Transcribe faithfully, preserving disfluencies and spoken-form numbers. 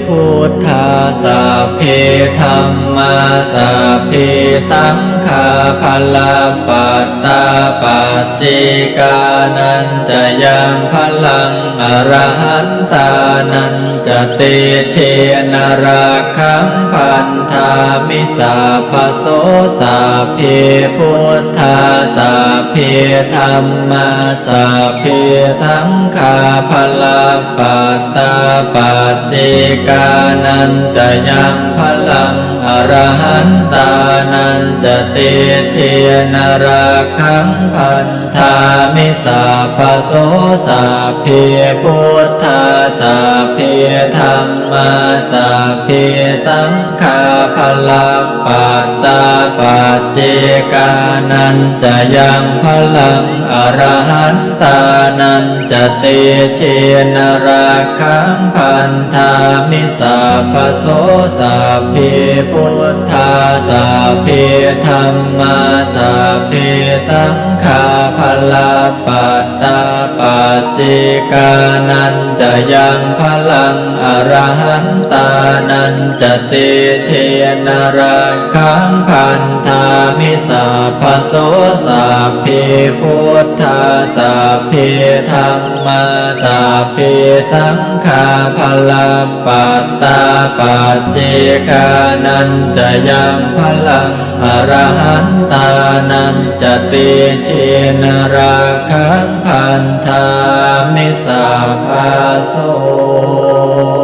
buddhā, sabbe dhammā, sabbe saṅghā, balappattā paccekānañca yaṃ balaṃ, arahantānañca tejena rakkhaṃ bandhāmi sabbaso. Sabbe buddhā, sabbe dhammā, sabbe saṅghā, balappattā paccekānañca yaṃ balaṃ, arahantānañca tejena rakkhaṃ bandhāmi sabbaso. Sabbe buddhā, sabbe dhammā, sabbe saṅghā, balappattā paccekānañca yaṃ balaṃ, arahantānañca tejena rakkhaṃ bandhāmi sabbaso. Sabbe buddhā, sabbe dhammā, sabbe saṅghā, balappattā paccekānañca yaṃ balaṃ, arahantānañca tejena rakkhaṃ bandhāmi sabbaso. Sabbe buddhā, sabbe dhammā, sabbe saṅghā, balappattā paccekānañca yaṃ balaṃ, arahantānañca tejena rakkhaṃ bandhāmi sabbaso.